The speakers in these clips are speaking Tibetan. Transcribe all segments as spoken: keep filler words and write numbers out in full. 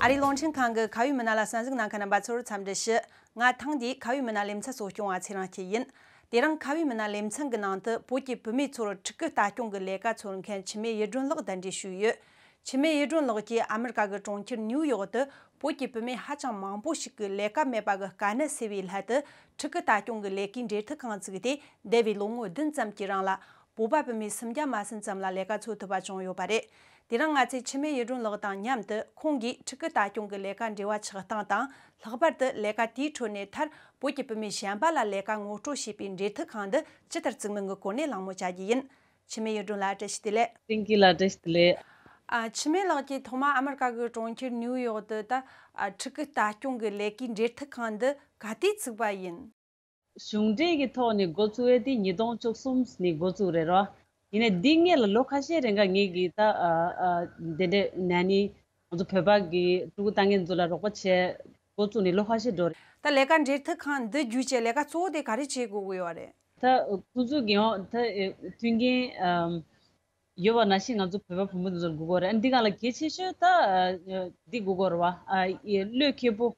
ཨ་རིའི་རླུང་འཕྲིན་ཁང་གི་ཁ་བའི་མི་སྣ་ལ་གསན་གཟིགས་གནང་མཁན་རྣམ་པ་ཚོར་འཚམས་འདྲི་ཞུ། ང་ཐེངས་འདིའི་ཁ་བའི་མི་སྣ་ལེ་ཚན་གཙོ་སྐྱོང་བ་ཚེ་རིང་སྐྱིད་ཡིན། དེ་རིང་ཁ་བའི་མི་སྣ་ལེ་ཚན་གྱི་ནང་དུ་བོད་ཀྱི་བུད་མེད་ཚོར་ཕྲུ་གུ་ལྟ་སྐྱོང་གི་ལས་ཀ་འཚོལ་མཁན་འཆི་མེད་གཡུ་སྒྲོན་ལགས་གདན་འདྲེན་ཞུས་ཡོད། འཆི་མེད་གཡུ་སྒྲོན་ལགས་ཀྱིས་ཨ་མི་རི་ཀ་གི་གྲོང་ཁྱེར་ནིའུ་ཡོག་ཏུ་བོད་ཀྱི་བུད་མེད་ཧ་ཅང་མང་པོ་ཞིག་གི་ལས་ཀ་མེད་པ་གི་དཀའ་གནད་སེལ་བའི་སླད་དུ། ཕྲུ་གུ་ལྟ་སྐྱོང་གི་ལས་ཀའི་འབྲེལ་མཐུད་ཁང་བཙུགས་ཏེ། འདས་པའི་ལོ་ངོ་བདུན་ཙམ་གྱི་རིང་ལ། བོད་པ་བུད་མེད་སུམ་བརྒྱ་མ་ཟིན་ཙམ་ལ་ལས་ཀ་འཚོལ་ཐུབ་པ་བྱུང་ཡོད་པ་རེད། དེ་རིང་ང་ཚོས་འཆི་མེད་གཡུ་སྒྲོན་ལགས་དང་མཉམ་དུ། ཁོང་གིས་ཕྲུ་གུ་ལྟ་སྐྱོང་གི་ལས་ཀ་འབྲེལ་བ་ཆགས་སྟངས་དང་། ལྷག་པར་དུ་ལས་ཀ་དེའི་ཁྲོད་ནས་མཐར་བོད་ཀྱི་བུད་མེད་གཞན་པ་ལ་ལས་ཀ་ངོ་སྤྲོད་བྱེད་པའི་འབྲེལ་མཐུད་ཁང་འདི་ཇི་ལྟར་བཙུགས་མིན་གྱི་སྐོར་ནས་གླེང་མོལ་བྱ་རྒྱུ་ཡིན། འཆི་མེད་གཡུ་སྒྲོན་ལགས་བཀྲ་ཤིས་བདེ་ལེགས། བཀྲ་ཤིས་བདེ་ལེགས། ཨ། འཆི་མེད་ལགས་ཀྱིས་ཐོག་མར་ཨ་མི་རི་ཀ་གི་གྲོང་ཁྱེར་ནིའུ་ཡོག་ཏུ་ད། ཨ། ཕྲུ་གུ་ལྟ་སྐྱོང་གི་ལས་ཀའི་འབྲེལ་མཐུད་ཁང་འདི་ག་དུས་བཙུགས་པ་ཡིན། གཞུང་འབྲེལ་གྱི་ཐོག་ནས་འགོ་བཙུགས་ཡས་དེ་ཉིས་སྟོང་བཅུ་གསུམ་ནས་འགོ་བཙུགས་རེད་རོ། ཡིན་ནའི་འདི་སྔས་ལ་ལོ་ཁ་ཤས་རིང་ག་ངེད་ཀྱིས་ད། ཨ། ཨ། འདི་འདྲའི་ན་ནིང་ང་ཚོ་བོད་པ་གི་ཕྲུ་གུ་ལྟ་མཁན་ཚོ་ལ་རོགས་པ་བྱས་འགོ་བཙུགས་ནས་ལོ་ཁ་ཤས་འགྲོ་རེད། ད་ལས་ཀ་འབྲེལ་མཐུད་ཁང་འདི་བརྒྱུད་བྱས་ལས་ཀ་གཙོ་བོ་དེ་ག་རེ་བྱེད་དགོས་ཀྱི་ཡོད་རེད། ད་ཁོང་ཚོ་གི་ཡང་ད་མཐུན་རྐྱེན། ཨམ། ཡོད་པ་ནང་བཞིན་ང་ཚོ་བོད་པ་བུ་མོ་དེ་ཚོར་དགོས་ཀྱི་རེད། ཨ། འདི་ག་ལ་གལ་ཆེ་ཤོས་ད། ཨ། འདི་དགོས་ཀྱི་རེད་བ། ཨ། ཡེ། བློས་འཁེལ་པོ།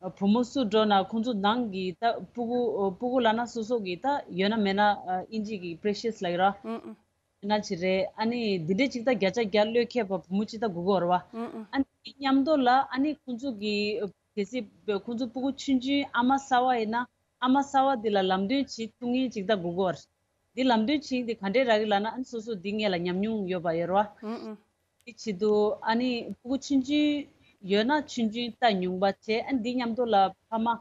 བུ་མོ་སུ་འགྲོ་ན་ཁོང་ཚོ་ནང་གི་ད་སྤུ་གུ། སྤུ་གུ་ལབ་ན་སོ་སོ་གི་ད་ཡོད་ན་མེད་ན། ཨ། ཨིན་ཇི་གི་པི་རི་ཤི་ཡས་ལབ་ཀྱི་རེད་བ། ཨུ་ཨུ། ཡོད་ན་ཅིག་རེད། ཨ་ནི་འདི་འདྲས་ཅིག་ད་བརྒྱ་ཆ་བརྒྱ་བློས་འཁེལ་བ་བུ་མོ་ཅིག་ད་དགོས་ཀྱི་རེད་བ། ཨུ་ཨུ། ཨ་ནི་དེ་མཉམ་དུ་ལ་ཨ་ནི་ཁོང་ཚོ་གི། གལ་སྲིད་ཁོང་ཚོ་སྤུ་གུ་ཆུང་ཆུང་ཨ་མ་གསར་བ་ཡིན་ན་ཨ་མ་གསར་བ་དེ་ལ་ལམ་སྟོན་བྱེད་ཐུབ་མཁན་ཅིག་ད་དགོས་ཀྱི་རེད། འདི་ལམ་སྟོན་བྱེད་མཁན་དེ་ག་འདྲས་རག་གི་ལབ་ན། ཨ་ནི་སོ་སོ་འདི་སྔས་ལ་ཉམས་མྱོང་ཡོད་པ་ཡོད་རེད་བ། ཨུ་ཨུ། དེ་བྱེད་དུས་ཨ་ནི་སྤུ་གུ་ཆུང་ཆུང་ཡོད་ན་ཆུང་ཆུང་ལྟ་ཉུང་བ་བྱས། ཨ་ནི་འདི་མཉམ་དུ་ལ་ཕ་མ། ཨ།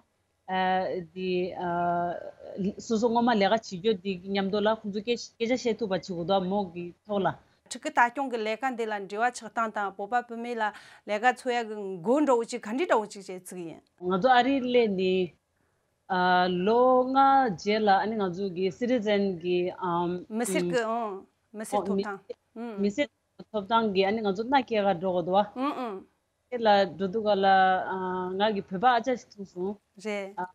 འདི། ཨ། སོ་སོ་སྔོན་མ་ལས་ཀ་བྱེད་རྒྱུ་འདི་མཉམ་དུ་ལ་ཁོང་ཚོ་སྐད་སྐད་ཆ་བཤད་ཐུབ་པ་བྱེད་དགོས་འདུག་མོ་གི་ཐོག་ལ། ཕྲུ་གུ་ལྟ་སྐྱོང་གི་ལས་ཀ་འདི་ལ་འབྲེལ་བ་ཆགས་སྟངས་དང་། བོད་པ་བུད་མེད་ལ་ལས་ཀ་འཚོལ་ཡག་གི་འགོ་འདྲ་བོ་ཅིག་ག་འདྲས་འདྲ་བོ་ཅིག་བྱས་བཙུགས་ཡིན། ང་ཚོ་ཨ་རིར་སླེབས་ནས། ཨ། ལོ་ལྔ་རྗེས་ལ་ཨ་ནི་ང་ཚོ་གི་སི་ཊི་ཛེན་གི། ཨམ། མི་སེར་གི། ཨང་། མི་སེར། ཨོ། ཐོབ་མི་ཐང་། ཨང་། མི་སེར་ཐོབ་ཐང་གི་ཨ་ནི་ང་ཚོ་མནའ་སྐྱེལ་ག་འགྲོ་དགོས་འདུག་བ། ཨང་ཨང་། དེ་ལ་འགྲོ་དུས་ག་ལ། ཨ། ང་གི་བོད་པ་ཨ་ཅག་ཞིག་ཐུག་སོང་། རེད། ཨ།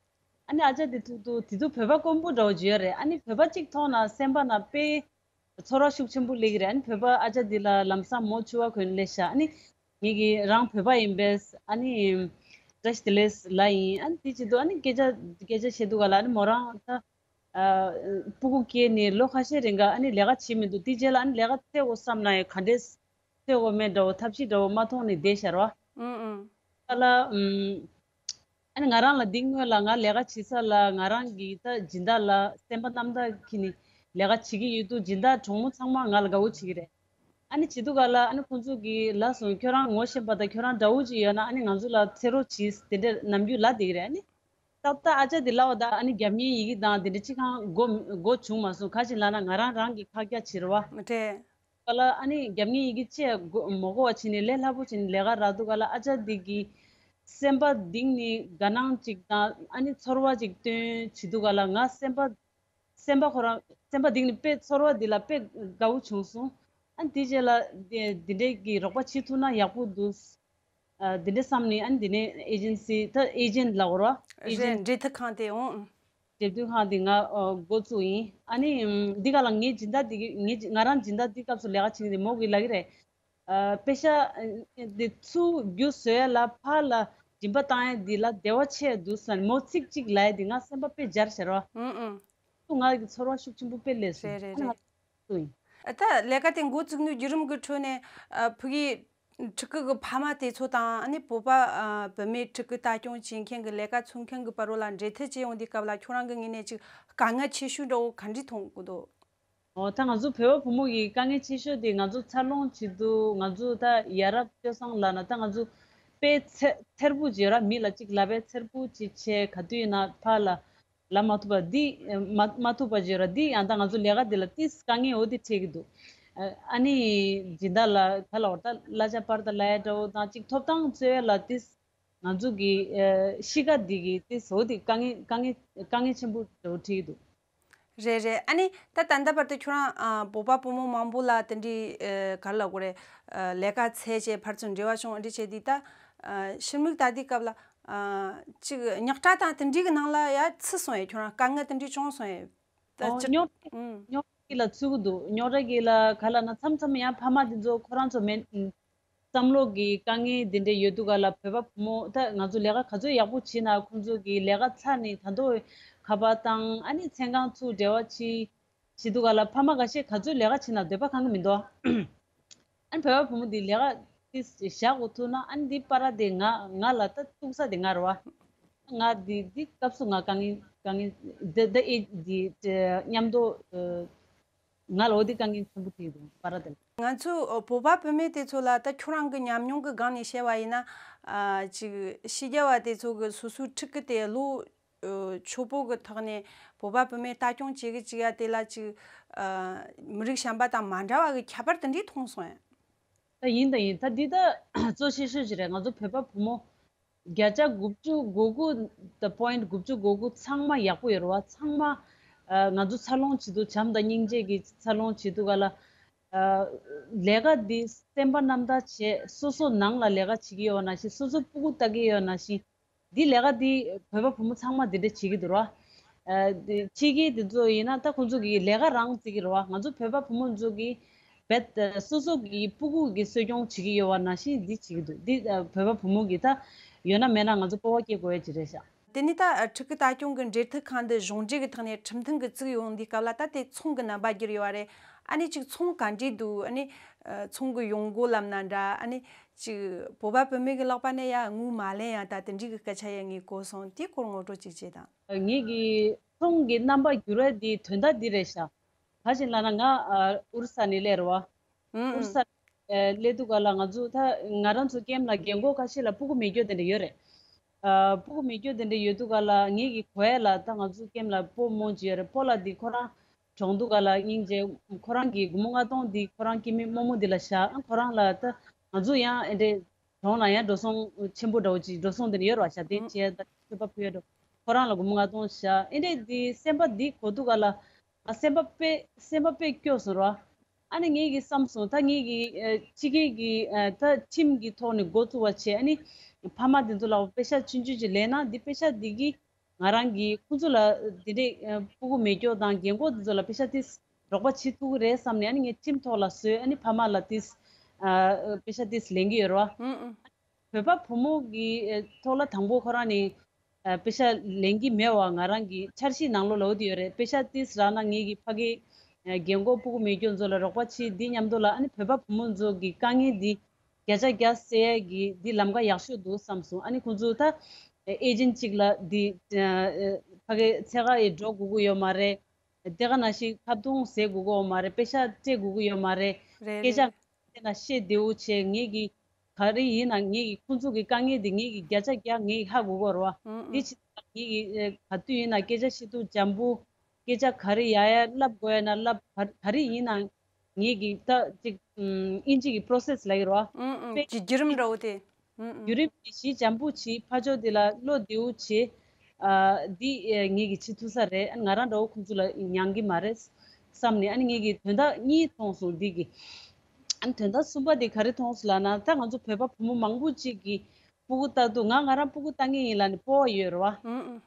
ཨ་ནི་ཨ་ཅག་དེ་ཐུག་དུས་དེ་དུས་བོད་པ་དཀོན་པོ་འདྲ་བོ་ཅིག་ཡོད་རེད། ཨ་ནི་བོད་པ་གཅིག་མཐོང་ན་སེམས་པ་ན་དཔེ་ཚོར་བ་ཤུགས་ཆེན་པོ་སླེབས་ཀྱི་རེད། ཨ་ནི་བོད་པ་ཨ་ཅག་འདི་ལ་ལམ་སང་མོ་འཆི་བ་གོན་སླེབས་ཤག་ཨ་ནི་ངེད་ཀྱིས་རང་བོད་པ་ཡིན་པས། ཨ་ནི་བཀྲ་ཤིས་བདེ་ལེགས་ལབ་ཡིན། ཨ་ནི་དེ་བྱེད་དུས་ཨ་ནི་སྐད་ཆ་སྐད་ཆ་བཤད་དུས་ག་ལ། ཨ་ནི་མོ་རང་ད། ཨ། སྤུ་གུ་སྐྱེས་ནས་ལོ་ཁ་ཤས་རིང་ག་ཨ་ནི་ལས་ཀ་བྱེད་མི་འདུག་དེ་རྗེས་ལ་ཨ་ནི་ལས་ཀ་འཚོལ་དགོས་བསམ་ན་ཡང་ག་འདྲས་འཚོལ་དགོས་མེད་འདྲ་བོ་ཐབས་ཤེས་འདྲ་བོ་མ་མཐོང་ནས་བསྡད་ཤག་ར། ཨང་ཨང་། ད་ལ། ཨམ། ཨ་ནི་ང་རང་ལ་འདི་སྔོན་ལ་ང་ལས་ཀ་བྱེད་ས་ལ་ང་རང་གི་ད་སྦྱིན་བདག་ལ་སེམས་པ་རྣམ་དག་ཁྱེར་ནས་ལས་ཀ་བྱེད་ཀྱི་ཡོད་དུས། སྦྱིན་བདག་གྲོགས་མོ་ཚང་མ་ང་ལ་དགའ་བོ་བྱེད་ཀྱི་རེད། ཨ་ནི་བྱེད་དུས་ག་ལ་ཨ་ནི་ཁོང་ཚོ་གིས་ལབ་སོང་། ཁྱོད་རང་ངོ་ཤེས་པ་དང་ཁྱོད་རང་འདྲ་བོ་ཅིག་ཡོད་ན་ཨ་ནི་ང་ཚོ་ལ་འཚོལ་རོགས་གྱིས། དེ་འདྲ་ནམ་རྒྱུན་ལབ་བསྡད་ཀྱི་རེད། ཨ་ནི་ཏག་ཏག་ཨ་ཅག་དེ་ལབ་པ་དང་ཨ་ནི་རྒྱབ་གཉེར་ཡི་གེ་དང་དེ་འདྲ་ཅི་གང་གོ་གོ་བྱུང་མ་སོང་། ག་ཅི་ལབ་ན་ང་རང་རང་གི་ཁ་རྒྱ་བྱེད་རེད་བ། རེད། ག་ལ་ཨ་ནི་རྒྱབ་གཉེར་ཡི་གེ་བཅས་གོ་མ་གོ་བ་བྱས་ནས་ལས་སླ་པོ་བྱས་ནས་ལས་ཀ་རག་དུས་ག་ལ། ཨ་ཅག་འདི་གི་སེམས་པ་གཏིང་ནས་དགའ་སྣང་ཅིག་དང་ཨ་ནི་ཚོར་བ་ཅིག་སྟོན་བྱེད་དུས་ག་ལ། ང་སེམས་པ་སེམས་པ་ཁོ་རང་སེམས་པ་གཏིང་ནས་དཔེ་ཚོར་བ་འདི་ལ་དཔེ་དགའ་བོ་བྱུང་སོང་། ཨ་ནི་དེ་རྗེས་ལ་འདི་འདི་འདྲའི་གི་རོགས་པ་བྱེད་ཐུབ་ན་ཡག་པོ་འདུག་ཨ། འདི་འདྲ་བསམ་ནས་ཨ་ནི་འདི་ནས་ཨེ་ཇེན་སི། ད་ཨེ་ཇེན་ལབ་དགོས་རེད་བ། ཨེ་ཇེན། རེད། འབྲེལ་མཐུད་ཁང་དེ། འོང་། འབྲེལ་མཐུད་ཁང་དེ་ང་འགོ་བཙུགས་ཡིན། ཨ་ནི་འདི་ག་ལ་ངའི་སྦྱིན་བདག་དེ་གི་ངའི་ང་རང་སྦྱིན་བདག་འདི་སྐབས་སུ་ལས་ཀ་བྱེད་མཁན་དེ་མོ་གིས་ལབ་ཀྱི་རེད། ཨ། པེ་ཤ་འདི་ཚུར་རྒྱུ་བཟོ་ཡ་ལ་ཕར་ལ་སྦྱིན་པ་བཏང་ཡ་འདི་ལ་བདེ་བ་ཆེ་འདུག་ཟེར་ནས་མོ་ཚིག་གཅིག་ལབ་ཡ་དེ་ང་སེམས་པ་དཔེ་འཇར་ཤར་བ། ཨང་ཨང་། ང་གི་ཚོར་བ་ཤུགས་ཆེན་པོ་དཔེ་སླེབས་སོང་། རེད་རེད་ཨ་ནི་རེད། ང་ཚོ་ཡིན། ཨ། ད་ལས་ཀ་དེ་འགོ་བཙུགས་ནས་བརྒྱུད་རིམ་གྱི་ཁྲོད་ནས། ཨ། ཕ་གིའི་ཕྲུ་གུ་གི་ཕ་མ་དེ་ཚོ་དང་། ཨ་ནི་བོད་པ། ཨ། བུད་མེད་ཕྲུ་གུ་ལྟ་སྐྱོང་བྱེད་མཁན་གྱི་ལས་ཀ་འཚོལ་མཁན་གྱི་བར་ལ་འབྲེལ་མཐུད་བྱེད་ཡོང་དུས་སྐབས་ལ་ཁྱོད་རང་གི་ངོས་ནས་ཅིག་དཀའ་ངལ་ཆེ་ཤོས་འདྲ་བོ་ག་འདྲས་མཐོང་གི་འདུག་ཨོ། ད་ང་ཚོ་བོད་པ་བུ་མོ་གི་དཀའ་ངལ་ཆེ་ཤོས་དེ་ང་ཚོ་འཚར་ལོངས་བྱེད་དུས། ང་ཚོ་ད་ཡ་རབས་སྤྱོད་བཟང་ལབ་ན་ད་ང་ཚོ་དཔེ་འཚེར་འཚེར་པོ་ཅིག་ཡོད་ར། མི་ལ་ཅིག་ལབ་པས་འཚེར་པོ་ཅིག་བྱས། ག་དུས་ཡིན་ན་ཕར་ལ་ལབ་མ་ཐུབ་པ་འདི། མ་མ་ཐུབ་པ་ཅིག་ཡོད་ར། འདི་ཡང་ད་ང་ཚོ་ལས་ཀ་འདི་ལ་ཏིས་དཀའ་ངལ་འོ་དེ་འཕྲད་ཀྱི་འདུག་ཨ་ནི་སྦྱིན་བདག་ལ་ག་ལབ་དགོས་རེད། ད་གླ་ཆ་སྤར་དང་ལབ་ཡ་འདྲ་བོ་དང་། ཅིག་ཐོབ་ཐང་རྩོད་ཡ་ལ་ཏིས་ང་ཚོ་གི་ཨ་གཤིས་ཀ་འདི་གི་ཏིས་འོ་དེ་དཀའ་ངལ་དཀའ་ངལ་དཀའ་ངལ་ཆེན་པོ་འདྲ་བོ་འཕྲད་ཀྱི་འདུག་རེད་རེད། ཨ་ནི་ད་ད་ལྟ་བར་དུ་ཁྱོད་རང་། ཨ། བོད་པ་བུ་མོ་མང་པོ་ལ་དེ་འདྲའི། ཨ། ག་རེ་ལབ་དགོས་རེད། ཨ། ལས་ཀ་འཚོལ་བྱས་ཕར་ཚུར་འབྲེལ་བ་བྱུང་། ཨ། འདི་བྱས་དུས་ད། ཨ། ཕྱི་མིག་ལྟ་དུས་སྐབས་ལ། ཨ། ཅིག་རྙོག་དྲ་དང་དེ་འདྲའི་གི་ནང་ལ་ཡ་ཚུད་སོང་ཡས། ཁྱོད་རང་དཀའ་ངལ་དེ་འདྲའི་བྱུང་སོང་ཡས། ད་ཨོ་ཅིག་རྙོག་ཨུམ། རྙོག་དྲ་གི་ལ་ཚུད་ཀྱི་འདུག་རྙོག་དྲ་གི་ལ་ག་ལབ་ན་མཚམས་མཚམས་ཡང་ཕ་མ་དེ་ཚོ་ཁོ་རང་ཚོ་མེད། བསམ་བློ་གི་དཀའ་ངལ་འདི་འདྲ་ཡོད་དུས་ག་ལ་བོད་པ་བུ་མོ་ད་ང་ཚོ་ལས་ཀ་ག་ཚོད་ཡག་པོ་བྱེད་ན་ཁོང་ཚོ་གི་ལས་ཀ་ཚར་ནས་ད་དུང་ཁ་པར་བཏང་ཨ་ནི་མཚན་གང་ཚུགས་འབྲེལ་བ་བྱེད་བྱེད་དུས་ག་ལ་ཕ་མ་འགའ་ཤས་ག་ཚོད་ལས་ཀ་བྱེད་ན་འདོད་པ་ཁེངས་གི་མི་འདུག་ཨ་ནི་བོད་པ་བུ་མོ་འདི་ལས་ཀ་དེ་བཞག་དགོས་ཐུག་ན་ཨ་ནི་འདི་པ་ར་དེ་ང་ང་ལ་ད་གཏུག་ས་དེ་ང་རེད་བ། ང་འདི་འདི་སྐབས་སུ་ང་དཀའ་ངལ་དཀའ་ངལ་འདི་འདི་ཨེ་འདི་མཉམ་དུ་ང་ལ་འོ་འདི་དཀའ་ངལ་ཆེན་པོ་འཕྲད་འདུག་པ་ར་དེ་ལ། ང་ཚོ་བོད་པ་བུད་མེད་དེ་ཚོ་ལ་ད་ཁྱོད་རང་གི་ཉམས་མྱོང་གི་སྒང་ནས་བཤད་པ་ཡིན་ན། ཨ་ཅིག་ཕྱི་རྒྱལ་བ་དེ་ཚོ་གི་སོ་སོའི་ཕྲུ་གུ་དེ་ལོ་ཨ་ཆོག་པོ་གི་ཐོག་ནས་བོད་པ་བུད་མེད་ལྟ་སྐྱོང་བྱེད་གི་བཅུག་ཡ་དེ་ལ་ཅིག་ཨ་མི་རིགས་གཞན་པ་དང་མ་འདྲ་བ་གི་ཁྱད་པར་དེ་འདྲས་མཐོང་སོང་ཡ། ད་ཡིན་ད་ཡིན་ད་འདི་ད་གཙོ་ཆེ་ཤོས་ཅིག་རེད། ང་ཚོ་བོད་པ་བུ་མོ་བརྒྱ་ཆ་དགུ་བཅུ་གོ་དགུ་the point དགུ་བཅུ་གོ་དགུ་ཚང་མ་ཡག་པོ་ཡོད་རེད་བ། ཚང་མ་ཨ་ང་ཚོ་འཚར་ལོངས་བྱེད་དུས་བྱམས་དང་སྙིང་རྗེ་གི་འཚར་ལོངས་བྱེད་དུས་ག་ལ་ཨ་ལས་ཀ་འདི་སེམས་པ་རྣམ་དག་བྱས་སོ་སོ་ནང་ལ་ལས་ཀ་བྱེད་ཀྱི་ཡོད་པ་ནང་བཞིན་སོ་སོ་སྤུ་གུ་ལྟ་གི་ཡོད་པ་ནང་བཞིན། འདི་ལས་ཀ་འདི་བོད་པ་བུ་མོ་ཚང་མ་འདི་འདྲ་བྱེད་ཀྱི་འདུག་ར། ཨ་འདི་ཕྱི་རྒྱལ་འདི་ཚོ་ཡིན་ན་ད་ཁོང་ཚོ་གི་ལས་ཀ་རང་བརྩི་གི་རེད་བ། ང་ཚོ་བོད་པ་བུ་མོ་ཚོ་གི་བེད་སོ་སོ་གི་སྤུ་གུ་གི་གསོ་སྐྱོང་བྱེད་ཀྱི་ཡོད་པ་ནང་བཞིན་འདི་བྱེད་ཀྱི་འདུག་འདི་ཨ་བོད་པ་བུ་མོ་གི་ད་ཡོད་ན་མེད་ན་ང་ཚོ་སྤོབས་པ་སྐྱེ་དགོས་ཡ་ཅིག་རེད་ཤག་དེ་ནས་ད་ཕྲུ་གུ་ལྟ་སྐྱོང་གི་འབྲེལ་མཐུད་ཁང་འདི་གཞུང་འབྲེལ་གྱི་ཐོག་ནས་ཁྲིམས་མཐུན་གྱི་བཙུགས་ཡོང་དུས་སྐབས་ལ་ད་དེ་ཚོང་གི་རྣམ་པ་བསྒྱུར་ཡོད་པ་རེད། ཨ་ནི་ཅིག་ཚོང་ག་འདྲས་འདུག་ཨ་ནི་ཚོང་གི་ཡོང་སྒོ་ལབ་ན་འདྲ། ཨ་ནི་ཅིག་བོད་པ་བུད་མེད་ཀྱི་ལག་པ་ནས་ཡ་དངུལ་མ་ལེན་ཡ་ད་དེ་འདྲའི་གི་སྐད་ཆ་ཡ་ངས་གོ་སོང་། དེའི་སྐོར་ངོ་སྤྲོད་ཅིག་བྱེད་དང་། ངེད་ཀྱི་ཚོང་གི་རྣམ་པ་བསྒྱུར་བའི་དེའི་དོན་དག་འདི་རེད་ཤག་ག་ཅི་ལབ་ན་ང་ཨ་ཨོ་རི་ས་ནས་སླེབས་རེད་བ། ཨུ་ཨུ། ཨོ་རི་ས་ནས་སླེབས་དུས་ག་ལ་ང་ཚོ་ད་ང་རང་ཚོ་ཀེམ་ལ་རྒན་གོག་ཁ་ཤས་ལ་སྤུ་གུ་མེད་རྒྱུ་དེ་འདྲ་ཡོད་རེད། ཨ་སྤུ་གུ་མེད་རྒྱུ་དེ་འདྲ་ཡོད་དུས་ག་ལ་ངེད་ཀྱི་གོ་ཡ་ལ་ད་ང་ཚོ་ཀེམ་ལ་སྤོ་རྨོ་ཅིག་ཡོད་རེད། སྤོ་ལགས་འདི་ཁོ་རང་གྲོངས་དུས་ག་ལ་སྙིང་རྗེ། ཁོ་རང་གི་སྒོར་མོ་ལྔ་སྟོང་འདི་ཁོ་རང་སྐྱེ་དམན་རྨོ་མོ་འདི་ལ་བཞག་ཨ་ཁོ་རང་ལ་ད་ང་ཚོ་ཡང་ཨེ་འདྲས་གྲོངས་ན་ཡང་འགྲོ་སོང་ཆེན་པོ་འདྲ་བོ་ཅིག་འགྲོ་སོང་དེ་འདྲ་ཡོད་རེད་བ་ཤག་དེ་ཨུ། བྱས་ད་མཆོད་པ་ཕུལ་ཡ་འགྲོ་ཁོ་རང་ལ་སྒོར་མོ་ལྔ་སྟོང་བཞག་ཨེ་འདྲས་འདི་སེམས་པ་འདི་གོ་དུས་ག་ལ། ང་སེམས་པ་དཔེ་སེམས་པ་དཔེ་སྐྱོ་སོང་ར། ཨ་ནི་ངེད་ཀྱིས་བསམ་སོང་ད་ངེད་ཀྱིས་ཨ་ཕྱི་རྒྱལ་གྱི་ཨ་ད་ཁྲིམས་ཀྱི་ཐོག་ནས་འགོ་བཙུགས་པ་བྱས་ཨ་ནི་ཕ་མ་དེ་ཚོ་ལ་པེ་ཤ་ཆུང་ཆུང་ཅིག་ལེན་ན་འདི་པེ་ཤ་འདི་གིས་ང་རང་གིས་ཁོང་ཚོ་ལ་འདི་འདྲའི་ཨ་སྤུ་གུ་མེད་སྐྱོ་དང་རྒན་གོག་དེ་ཚོ་ལ་པེ་ཤ་དེ་རོགས་པ་བྱེད་ཐུབ་ཀྱི་རེད་བསམ་ནས་ཨ་ནི་ངས་ཁྲིམས་ཐོག་ལ་བཟོས་ཨ་ནི་ཕ་མ་ལ་དེ་ཨ་པེ་ཤ་དེ་ལེན་གྱི་ཡོད་རེད་བ། ཨུ་ཨུ། བོད་པ་བུ་མོ་གི་ཨེ་ཐོག་ལ་དང་པོ་ཁོ་རང་ནི་ཨེ་པེ་ཤ་ལེན་གྱི་མེད་པ་ང་རང་གི་འཆར་གཞིའི་ནང་ལོགས་ལ་འོ་དེ་ཡོད་རེད། པེ་ཤ་ཏིས་རག་ན་ངེད་ཀྱི་ཕ་གི་ཨེ་རྒན་གོག་སྤུ་གུ་མེད་རྒྱུ་ཚོ་ལ་རོགས་པ་བྱེད་འདི་མཉམ་དུ་ལ་ཨ་ནི་བོད་པ་བུ་མོ་ཚོ་གི་དཀའ་ངལ་འདི་བརྒྱ་ཆ་བརྒྱ་སེལ་ཡས་ཀྱི་འདི་ལམ་ཁ་ཡག་ཤོས་འདུག་བསམ་སོང་། ཨ་ནི་ཁོང་ཚོ་ད་ཨེ་ཨེ་ཇེན་ཅིག་ལ་འདི་ཨེ་ཕ་གི་ཚད་ག་ཡི་འགྲོ་དགོས་ཀྱི་ཡོད་མ་རེད། དེ་ག་ནང་བཞིན་ཁ་རྡུང་ཟེར་དགོས་ཀྱི་ཡོད་མ་རེད། པེ་ཤ་སྤྲད་དགོས་ཀྱི་ཡོད་མ་རེད། རེད་སྐད་ཆ་རེད། དེ་ན་བཤད་བདེ་བོ་བྱས་ངེད་ཀྱི་ག་རེ་ཡིན་ན་ངེད་ཀྱི་ཁོང་ཚོ་གི་དཀའ་ངལ་དེ་ངེད་ཀྱི་བརྒྱ་ཆ་བརྒྱ་ངེད་ཀྱི་ཧ་གོ་གི་རེད་བ། ཨུ་ཨུ། དེ་ཕྱིན་ངེད་ཀྱི་ཨེ་ག་དུས་ཡིན་ན་སྐད་ཆ་བཤད་དུས་འཇམ་པོ་སྐད་ཆ་ག་རེ་ཡ་ཡ་ལབ་དགོས་ཡ་ན་ལབ་ག་ག་རེ་ཡིན་ན་ངེད་ཀྱི་ད་ཅིག་ཨུམ་དབྱིན་ཇི་གི་པོ་རོ་སེ་སི་ལབ་ཀྱི་རེད་བ། ཨུ་ཨུ། དཔེ་ཅིག་བརྒྱུད་རིམ་འདྲ་བོ་དེ། ཨུ་ཨུ། བརྒྱུད་རིམ་དེ་གཞི་འཇམ་པོ་བྱེད་ཕར་ཕྱོགས་དེ་ལ་བློ་བདེ་བོ་བྱེད། ཨ་འདི་ཨེ་ངེད་ཀྱི་བྱེད་ཐུབ་ས་རེད། ཨ་ང་རང་འདྲ་བོ་ཁོང་ཚོ་ལ་མྱང་གི་མ་རེད་བསམ་ནས་ཨ་ནི་ངེད་ཀྱི་དོན་དག་གཉིས་མཐོང་སོང་འདི་གི། ཨ་ནི་དོན་དག་གསུམ་པ་དེ་ག་རེ་མཐོང་སོང་ལབ་ན་ད་ང་ཚོ་བོད་པ་བུ་མོ་མང་པོ་ཅིག་གིས་སྤུ་གུ་ལྟ་དུས་ང་ང་རང་སྤུ་གུ་ལྟ་མཁན་ཡིན་ལབ་ནས་སྤོབས་པ་ཡོད་རེད་བ། ཨུ་ཨུ།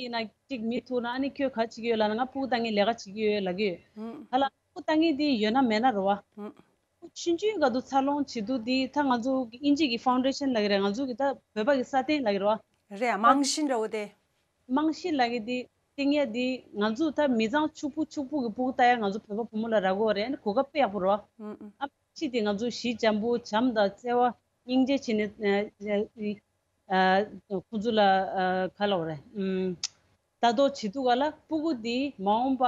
ཡིན་ན་གཅིག་མི་ཐུག་ན་ཨ་ནི་ཁྱོད་ག་བྱེད་ཀྱི་ཡོད་ལབ་ན་ང་སྤུ་གུ་ལྟ་མཁན་ལས་ཀ་བྱེད་ཀྱི་ཡོད་ལབ་ཀྱི་ཡོད། ཨུ། ཧ་ལ་སྤུ་གུ་ལྟ་མཁན་དེ་ཡོད་ན་མེད་ན་རེད་བ། ཨུ། ཆུང་ཆུང་སྐབས་དུ་འཚར་ལོངས་བྱེད་དུས་དེ་ད་ང་ཚོ་གི་དབྱིན་ཇི་གི་ཕའུན་ཌེ་ཤན་ལབ་ཀྱི་རེད། ང་ཚོ་གི་ད་བོད་པ་གི་ས་སྟེང་ལབ་ཀྱི་རེད་བ། རེད། རྨང་གཞི་འདྲ་བོ་དེ། རྨང་གཞི་ལབ་ཀྱི་དེ་བཏིང་ཡ་དེ་ང་ཚོ་ད་མི་ཚང་ཕྱུག་པོ་ཕྱུག་པོ་གི་སྤུ་གུ་ལྟ་ཡ་ང་ཚོ་བོད་པ་བུ་མོ་ལ་རག་གི་ཡོད་རེད། ཨ་ནི་གོ་སྐབས་དཔེ་ཡག་པོ་རེད་བ། ཨུ་ཨུ། ཨ་ཕྱི་དེ་ང་ཚོ་གཞི་འཇམ་པོ་བྱམས་དང་བརྩེ་བ་སྙིང་རྗེ་བྱས་ནས་ཨ་ཨ་ཁོང་ཚོ་ལ་ཨ་ག་ལབ་དགོས་རེད། ཨུམ། ལྟ་རྟོག་བྱེད་དུས་ག་ལ་སྤུ་གུ་འདི་མ་འོངས་པ་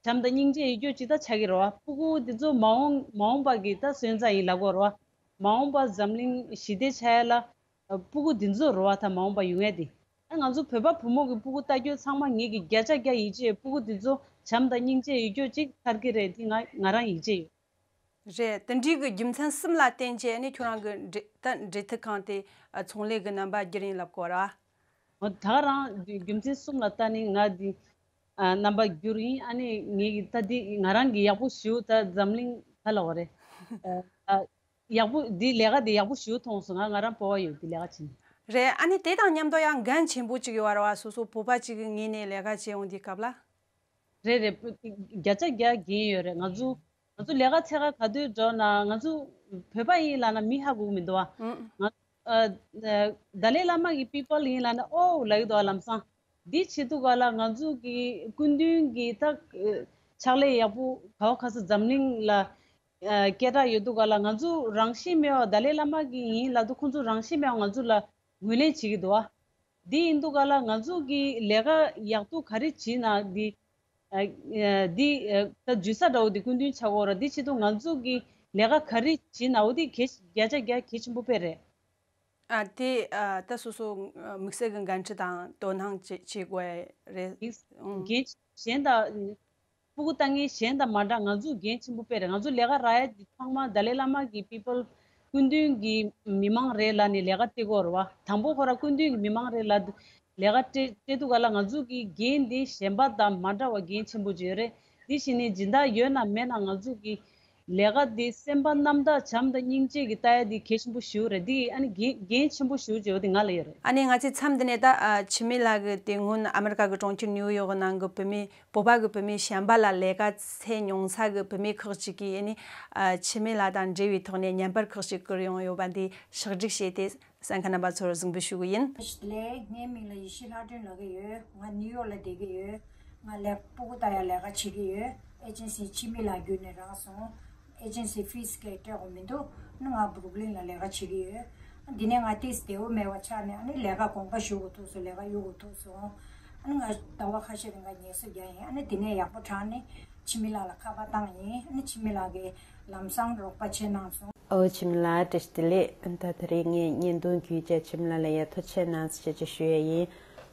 བྱམས་དང་སྙིང་རྗེ་ཡོད་རྒྱུ་ཅིག་ད་ཆགས་ཀྱི་རེད་བ། སྤུ་གུ་འདི་ཚོ་མ་འོངས་མ་འོངས་པ་གི་ད་སོན་རྩ་ཡིན་ལབ་དགོས་རེད་བ། མ་འོངས་པ་འཛམ་གླིང་ཞི་བདེ་ཆགས་ཡ་ལ་སྤུ་གུ་འདི་ཚོ་རེད་བ་ད་མ་འོངས་པ་ཡོང་ཡ་དེ། ཨ་ང་ཚོ་བོད་པ་བུ་མོ་གི་སྤུ་གུ་ལྟ་རྒྱུ་ཚང་མ་ངེད་ཀྱི་བརྒྱ་ཆ་བརྒྱ་ཡིད་ཆེས་ཡོད། སྤུ་གུ་འདི་ཚོ་བྱམས་དང་སྙིང་རྗེ་ཡོད་རྒྱུ་ཅིག་ཐར་གི་རེད། དེ་ང་ང་རང་ཡིད་ཆེས་ཡོད། རེད། དེ་འདྲའི་གི་རྒྱུ་མཚན་གསུམ་ལ་བརྟེན་བྱས་ནས་ཁྱོད་རང་གི་འབྲེལ་ད་འབྲེལ་མཐུད་ཁང་དེ་ཨ་ཚོང་ལས་གི་རྣམ་པ་བསྒྱུར་ཡིན་ལབ་དགོས་ར། འོ་ད་རང་རྒྱུ་མཚན་གསུམ་ལ་བལྟས་ནས་ང་འདི་ཨ་རྣམ་པ་བསྒྱུར་ཡིན། ཨ་ནི་ངེད་ཀྱི་ད་འདི་ང་རང་གི་ཡག་པོ་ཞེ་པོ་ད་འཛམ་གླིང་ག་ལབ་དགོས་རེད། ཨ་ཡག་པོ་འདི་ལས་ཀ་འདི་ཡག་པོ་ཞེ་པོ་མཐོང་སོང་། ང་ང་རང་སྤོབས་པ་ཡོད་འདི་ལས་ཀ་བྱེད་ནས། རེད། ཨ་ནི་དེ་དང་མཉམ་དུ་ཡང་འགན་ཆེན་པོ་ཅིག་ཡོད་ར་བ། སོ་སོ་བོད་པ་ཅིག་གི་ངོས་ནས་ལས་ཀ་བྱེད་ཡོང་དུས་སྐབས་ལ། རེད་རེད། བརྒྱ་ཆ་བརྒྱ་འགན་ཡོད་རེད། ང་ཚོ་ ང་ཚོ་ལས་ཀ་འཚོལ་ག་ག་དུས་འགྲོ་ན་ང་ཚོ་བོད་པ་ཡིན་ལབ་ན་མི་ཧ་གོ་གི་མི་འདུག་བ། ང་ཨ་ཨ་ད་ལའི་བླ་མ་གི་པི་པལ་ཡིན་ལབ་ན་ཨོ་ལབ་ཀྱི་འདུག་བ། ལམ་སང་འདི་བྱེད་དུས་ག་ལ་ང་ཚོ་གི་སྐུ་མདུན་གྱི་ད་ཕྱག་ལས་ཡག་པོ་ག་བ་ག་ས་འཛམ་གླིང་ལ་ཨ་སྐད་གྲགས་ཡོད་དུས་ག་ལ་ང་ཚོ་རང་བཞིན་མེད་པ་ད་ལའི་བླ་མ་གི་ཡིན་ལབ་དུས་ཁོང་ཚོ་རང་བཞིན་མེད་པ་ང་ཚོ་ལ་ངོས་ལེན་བྱེད་ཀྱི་འདུག་བ། འདི་ཡིན་དུས་ག་ལ་ང་ཚོ་གི་ལས་ཀ་ཡག་ཏུ་ག་རེ་བྱེད་ན་འདི་ཨ་ཨ་འདི་ཨ་ད་འཇུ་ས་འདྲ་བོ་འདི་སྐུ་མདུན་ཆགས་ཀྱི་ཡོད་རེད། འདི་བྱེད་དུས་ང་ཚོ་གི་ལས་ཀ་ག་རེ་བྱེད་ན་འོ་འདི་གལ་བརྒྱ་ཆ་བརྒྱ་གལ་ཆེན་པོ་དཔེ་རེད། ཨ་དེ་ཨ་ད་སོ་སོ་ཨ་དམིགས་བསལ་གྱི་འགན་འཁྲི་དང་དོ་སྣང་བྱེད་བྱེད་དགོས་རེད། ཨང་། འགན་གཞན་དང་སྤུ་གུ་ལྟ་མཁན་གཞན་དང་མ་འདྲ་ང་ཚོ་འགན་ཆེན་པོ་དཔེ་རེད། ང་ཚོ་ལས་ཀ་རག་ཡ་འདི་ཚང་མ་ད་ལའི་བླ་མ་གི་པི་པལ་སྐུ་མདུན་གྱི་མི་མང་རེད་ལབ་ནས་ལས་ཀ་སྤྲད་ཀྱི་ཡོད་རེད་བ། དང་པོ་ཁོ་རང་སྐུ་མདུན་གྱི་མི་མང་རེད་ལབ་ལས་ཀ་སྤྲད་སྤྲད་དུས་ག་ལ་ང་ཚོ་གི་འགན་འདི་གཞན་པ་དང་མ་འདྲ་བ་འགན་ཆེན་པོ་ཅིག་ཡོད་རེད། དེ་བཞིན་ནི་སྦྱིན་བདག་ཡོད་ན་མེད་ན་ང་ཚོ་གི་ལས་ཀ་འདི་སེམས་པ་རྣམ་དག་བྱམས་དང་སྙིང་རྗེ་གི་ལྟ་ཡ་འདི་གལ་ཆེན་པོ་ཞེ་པོ་རེད། འདི་ཨ་ནི་འགན་འགན་ཆེན་པོ་ཞེ་པོ་ཅིག་ཡོད་དེ་ང་ལ་ཡོད་རེད། ཨ་ནི་ང་ཚོའི་མཚམས་འདི་ནས་ད་ཨ་འཆི་མེད་ལགས་ཀྱི་དེ་སྔོན་ཨ་མེ་རི་ཀ་གི་གྲོང་ཁྱེར་ནིའུ་ཡོག་གི་ནང་གི་བུད་མེད་བོད་པ་གི་བུད་མེད་གཞན་པ་ལ་ལས་ཀ་འཚོལ་མྱོང་ས་གི་བུད་མེད་ཁག་ཅིག་གིས་ཨ་ནི་ཨ་འཆི་མེད་ལགས་དང་འབྲེལ་བའི་ཐོག་ནས་བརྙན་པར་ཁག་ཅིག་བསྐུར་ཡོང་ཡོད་པ་འདི་ཕྱག་བསྒྲིགས་བྱས་ཏེ། གསན་མཁན་རྣམ་པ་ཚོར་གཟིགས་འབུལ་ཞུ་གི་ཡིན། བདེ་ལེགས། ངའི་མིང་ལ་ཡེ་ཤེས་ལྷ་སྒྲོན་ལབ་ཀྱི་ཡོད། ང་ནིའུ་ཡོག་ལ་བསྡད་ཀྱི་ཡོད། ང་ལས་སྤུ་གུ་ལྟ་ཡ་ལས་ཀ་བྱེད་ཀྱི་ཡོད། ཨེ་ཇེན་སི་འཆི་མེད་ལགས་བརྒྱུད་ནས་རག་སོང་། ཨེ་ཇེན་སི་ཕིས་སྐད་སྤྲད་དགོས་མི་འདུག་ཨ་ནི་ང་བུ་རུག་ལིན་ལ་ལས་ཀ་བྱེད་ཀྱི་ཡོད། ཨ་འདི་ནས་ང་ཏིས་བདེ་པོ་མེད་པ་ཆགས་ནས་ཨ་ནི་ལས་ཀ་དགོངས་པ་ཞུ་དགོས་ཐུག་སོང་། ལས་ཀ་གཡུག་དགོས་ཐུག་སོང་། ཨ་ནི་ང་ཟླ་བ་ཁ་ཤས་རིང་ལ་ངལ་གསོ་རྒྱག་ཡིན། ཨ་ནི་འདི་ནས་ཡག་པོ་དྲག་ནས་འཆི་མེད་ལགས་ལ་ཁ་པར་བཏང་ཡིན། ཨ་ནི་འཆི་མེད་ལགས་ཀྱིས་ལམ་སང་རོགས་པ་བྱེད་གནང་སོང་། ཨོ་འཆི་མེད་ལགས་བཀྲ་ཤིས་བདེ་ལེགས། ད་དེ་རིང་ངས་བརྙན་ཐུང་བརྒྱུད་བྱས་འཆི་མེད་ལགས་ལ་ཡ་ཐུགས་རྗེ་ཆེ་གནང་ཞེས་ཅིག་ཞུ་ཡས་ཡིན།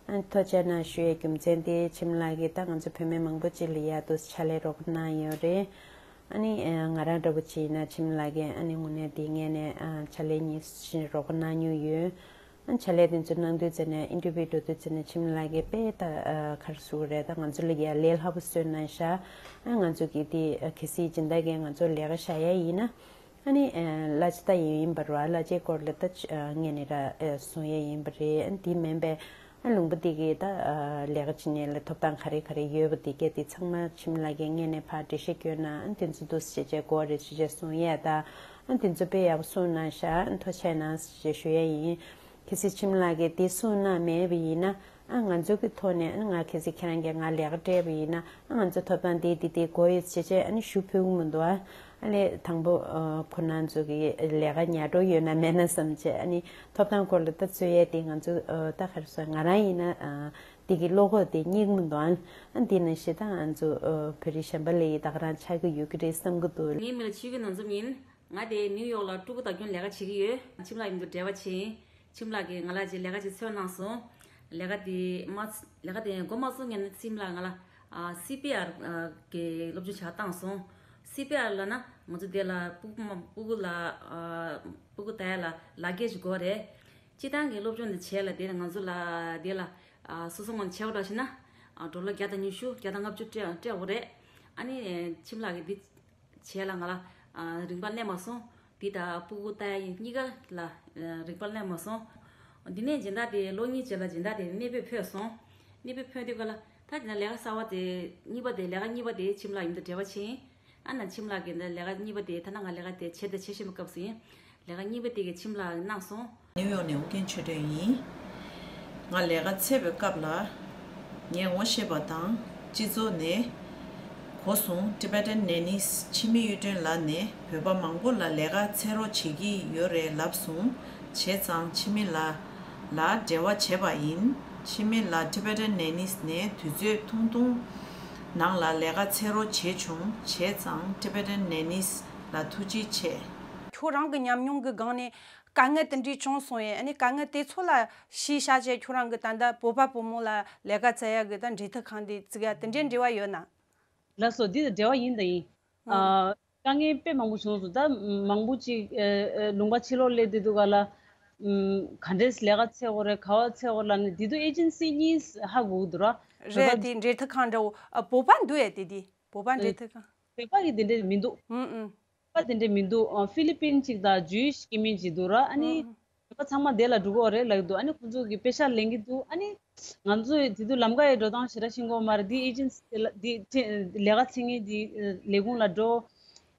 ཨ་ཐུགས་རྗེ་ཆེ་གནང་ཞུ་ཡས་རྒྱུ་མཚན་དེ་འཆི་མེད་ལགས་ཀྱིས་ད་ང་ཚོ་བུད་མེད་མང་པོ་ཅིག་ལ་ཡ་དུ་ཕྱག་ལས་རོགས་གནང་ཡོད་རེད། ཨ་ནི་ང་རང་འདྲ་པོ་ཅིག་ཡིན་ན་འཆི་མེད་ལགས་ཀྱིས་ཨ་ནི་དངོས་གནས་དེ་ངས་ནས་ཕྱག་ལས་གཉིས་བཞིན་རོགས་གནང་མྱོང་ཡོད། ཨ་ཕྱག་ལས་དེ་ཚོ་གནང་དུས་ཙམ་ནས་ཨིན་ཊར་བིའུ་འགྲོ་དུས་ཙམ་ནས་འཆི་མེད་ལགས་ཀྱིས་དཔེ་ད་ག་རེ་ཟེར་དགོས་རེད། ད་ང་ཚོ་ལ་ཡ་ལས་སླ་པོ་བཟོས་གནང་ཤག་ཨ་ང་ཚོ་གི་དེ་གལ་སྲིད་སྦྱིན་བདག་གིས་ང་ཚོ་ལས་ཀ་བཞག་ཡ་ཡིན་ན། ཨ་ནི་གླ་ཆ་ད་ཡིན་པ་རེད་བ། གླ་ཆའི་སྐོར་ལ་ད་ངས་ནི་ར་གསུང་ཡས་ཡིན་པ་རེད། ཨ་འདི་མིན་པའི་ཨ་ལུང་པ་འདི་གི་ད་ལས་ཀ་བྱེད་ནས་ལ་ཐོབ་ཐང་ག་རེ་ག་རེ་ཡོད་པ་འདི་གས་འདི་ཚང་མ་འཆི་མེད་ལགས་ཀྱིས་ངས་ནས་ཕར་འགྲེལ་བཤད་བསྐྱོན་ན་ཨ་འདི་ཚོ་འདུག་སེ་བྱས་དགོས་རེད་ཅེས་བྱས་གསུང་ཡས། ད་ཨ་འདི་ཚོ་དཔེ་ཡག་པོ་གསུངས་གནང་ཤག་ཨ་ཐུགས་རྗེ་ཆེ་གནང་ཞེས་ཞུ་ཡས་ཡིན། གལ་སྲིད་འཆི་མེད་ལགས་ཀྱིས་འདི་གསུངས་གནང་མེད་པ་ཡིན་ན། ཨ་ང་ཚོ་གི་ཐོག་ནས་ཨ་ང་གལ་སྲིད་ཁྱེད་རང་གིས་ང་ལས་ཀ་སྤྲད་པ་ཡིན་ན་ཨ་ང་ཚོ་ཐོབ་ཐང་འདི་འདི་འདི་དགོས་ཡོད་ཅེས་བྱས་ཨ་ནི་ཞུ་ཕོད་ཀྱི་མི་འདུག་ཨ་ཨ་ལས་དང་པོ་ཨ་ཁོ་རང་ཚོ་གི་ལས་ཀ་ཉར་འགྲོ་ཡོད་ན་མེད་ན་བསམ་བྱས་ཨ་ནི་ཐོབ་ཐང་སྐོར་ལ་ད་རྩོད་ཡས་དེ་ང་ཚོ་ཨ་ད་ག་རེ་ཟེར། ང་རང་ཡིན་ན་ཨ་འདི་གི་བློ་ཁོག་དེ་རྙེད་ཀྱི་མི་འདུག་ཨ་ཨ་འདི་ནང་བཞིན་ད་ང་ཚོ་ཨ་བོད་རིགས་གཞན་པ་ལ་ཡི་ད་ག་རང་ཆགས་ཀྱི་ཡོད་ཀྱི་རེད་བསམ་གྱི་འདུག་ངའི་མིང་ལ་ཆོས་སྐྱིད་ནོར་འཛོམས་ཡིན། ང་དེ་ནིའུ་ཡོག་ལ་ཕྲུ་གུ་བདག་སྐྱོང་ལས་ཀ་བྱེད་ཀྱི་ཡོད། འཆི་མེད་ལགས་མཉམ་དུ་འབྲེལ་བ་བྱས་ཡིན། འཆི་མེད་ལགས་ཀྱིས་ང་ལ་ཅིག་ལས་ཀ་ཅིག་འཚོལ་གནང་སོང་། ལས་ཀ་དེ་མ་ལས་ཀ་དེ་འགོ་མ་བཙུགས་སྔོན་ནས་འཆི་མེད་ལགས་ང་ལ་ཨ་སི་པི་ཨར་ཨ་གི་སློབ་སྦྱོང་བྱ་བཏང་སོང་། སི་པི་ཨར་ལབ་ན་ང་ཚོ་དེ་ལ་སྤུ་གུ་མ་སྤུ་གུ་ལ་ཨ་སྤུ་གུ་ལྟ་ཡ་ལ་ལག་འཁྱེར་ཞིག་དགོས་རེད། སྤྱིར་བཏང་གི་སློབ་སྦྱོང་དེ་བྱས་ལ་དེ་ལ་ང་ཚོ་ལ་དེ་ལ་ཨ་སོ་སོ་ངོས་ནས་བྱས་པ་འདྲ་ཞིག་ན་ཨ་ཌོ་ལར་བརྒྱ་དང་ཉི་ཤུ་བརྒྱ་དང་ལྔ་བཅུ་སྤྲད་སྤྲད་དགོས་རེད། ཨ་ནི་འཆི་མེད་ལགས་ཀྱིས་འདི། བྱས་ལ་ང་ལ་ཨ་རིན་པ་ལེན་མ་སོང་། འདི་དང་སྤུ་གུ་ལྟ་ཡ་གཉིས་ཀ་ལ་ཨ་རིན་པ་ལེན་མ་སོང་། འདི་ནས་སྦྱིན་བདག་དེ་ལོ་གཉིས་རྗེས་ལ་སྦྱིན་བདག་དེ་གནས་སྤོས་ཕུལ་སོང་། གནས་སྤོས་ཕུལ་དུས་ག་ལ་ད་དེ་ན་ལས་ཀ་གསར་བ་དེ་གཉིས་པ་དེ་ལས་ཀ་གཉིས་པ་དེ་འཆི་མེད་ལགས་མཉམ་དུ་འབྲེལ་བ་བྱས་ཡིན། ཨ་ན་འཆི་མེད་ལགས་ཀྱིས་ད་ལས་ཀ་གཉིས་པ་དེ་ད་ན་ང་ལས་ཀ་དེ་བྱེད་དང་བྱེད་བཞིན་པའི་སྐབས་སུ་ཡིན། ལས་ཀ་གཉིས་པ་དེ་གི་འཆི་མེད་ལགས་གནང་སོང་། ནིའུ་ཡོག་ནས་ཨུ་རྒྱན་ཆོས་སྒྲོན་ཡིན། ང་ལས་ཀ་འཚོལ་བའི་སྐབས་ལ། ངས་ངོ་ཤེས་པ་དང་སྤྱི་ཚོགས་ནས་གོ་སོང་། Tibetan Nannies འཆི་མེད་གཡུ་སྒྲོན་ལགས་ནས་བོད་པ་མང་པོ་ལ་ལས་ཀ་འཚོལ་རོགས་བྱེད་ཀྱི་ཡོད་རེད་ལབ་སོང་། བྱས་ཙང་འཆི་མེད་ལགས་ལ་འབྲེལ་བ་བྱས་པ་ཡིན། འཆི་མེད་ལགས་Tibetan Nannies ནས་དུས་ཚོད་ཐུང་ཐུང་ནང་ལ་ལས་ཀ་འཚོལ་རོགས་བྱས་བྱུང་། བྱས་ཙང་Tibetan Nannies ལ་ཐུགས་རྗེ་ཆེ། ཁྱོད་རང་གི་ཉམས་མྱོང་གི་སྒང་ནས། དཀའ་ངལ་དེ་འདྲས་བྱུང་སོང་ཡས། ཨ་ནི་དཀའ་ངལ་དེ་ཚོ་ལ་གཞི་བཞག་བྱས་ཁྱོད་རང་གི་ད་ལྟ་བོད་པ་བུ་མོ་ལ་ལས་ཀ་བཙལ་ཡག་གི་ད་འབྲེལ་མཐུད་ཁང་དེ་བཙུགས་ཡ་དེ་འདྲའི་འབྲེལ་བ་ཡོད་ན། ལགས་སོ། འདི་དང་འབྲེལ་བ་ཡིན་དང་ཡིན། ཨ། ཨ། དཀའ་ངལ་དཔེ་མང་པོ་བྱུང་སོང་། ད་མང་པོ་ཅིག་ཨ་ཨ་ལུང་པ་ཕྱི་ལོགས་སླེབས་བསྡད་དུས་ག་ལ། ཨམ། ག་འདྲས་ལས་ཀ་འཚོལ་དགོས་རེད། ག་བ་འཚོལ་དགོས་ལབ་ནས་འདི་དུས་ཨེ་ཇེན་སི་གཉིས་ཧ་གོ་གི་འདུག་ར། རེད། བོད་པ་དེ་འབྲེལ་མཐུད་ཁང་འདྲ་བོ། ཨ། བོད་པ་འདུག་ཡས་དེ་དེ་བོད་པ་འབྲེལ་མཐུད་ཁང་། བོད་པ་གི་དེ་འདྲས་མི་འདུག་ཨུ་ཨུ། པ་དེ་འདྲས་མི་འདུག་ཨ། ཧྥི་ལི་པིན་གཅིག་དང་ཇུའིཤ་སྐྱེ་དམན་གཅིག་འདུག་ར། ཨ་ནི་ཨུ་བོད་པ་ཚང་མ་དེ་ལ་འགྲོ་གི་ཡོད་རེད་ལབ་ཀྱི་འདུག་ཨ་ནི་ཁོང་ཚོ་གི་པེ་ཤག་ལེན་གྱི་འདུག་ཨ་ནི་ང་ཚོ་དེ་དུས་ལམ་ཀ་ཡི་འགྲོ་སྟངས་ཞེ་དྲག་ཤེས་ཀྱི་ཡོད་མ་རེད། འདི་ཨེ་ཇེན་སི་ལ་འདི་ལས་ཀ་འཚོལ་མཁན་འདི་ལས་ཁུངས་ལ་འགྲོ།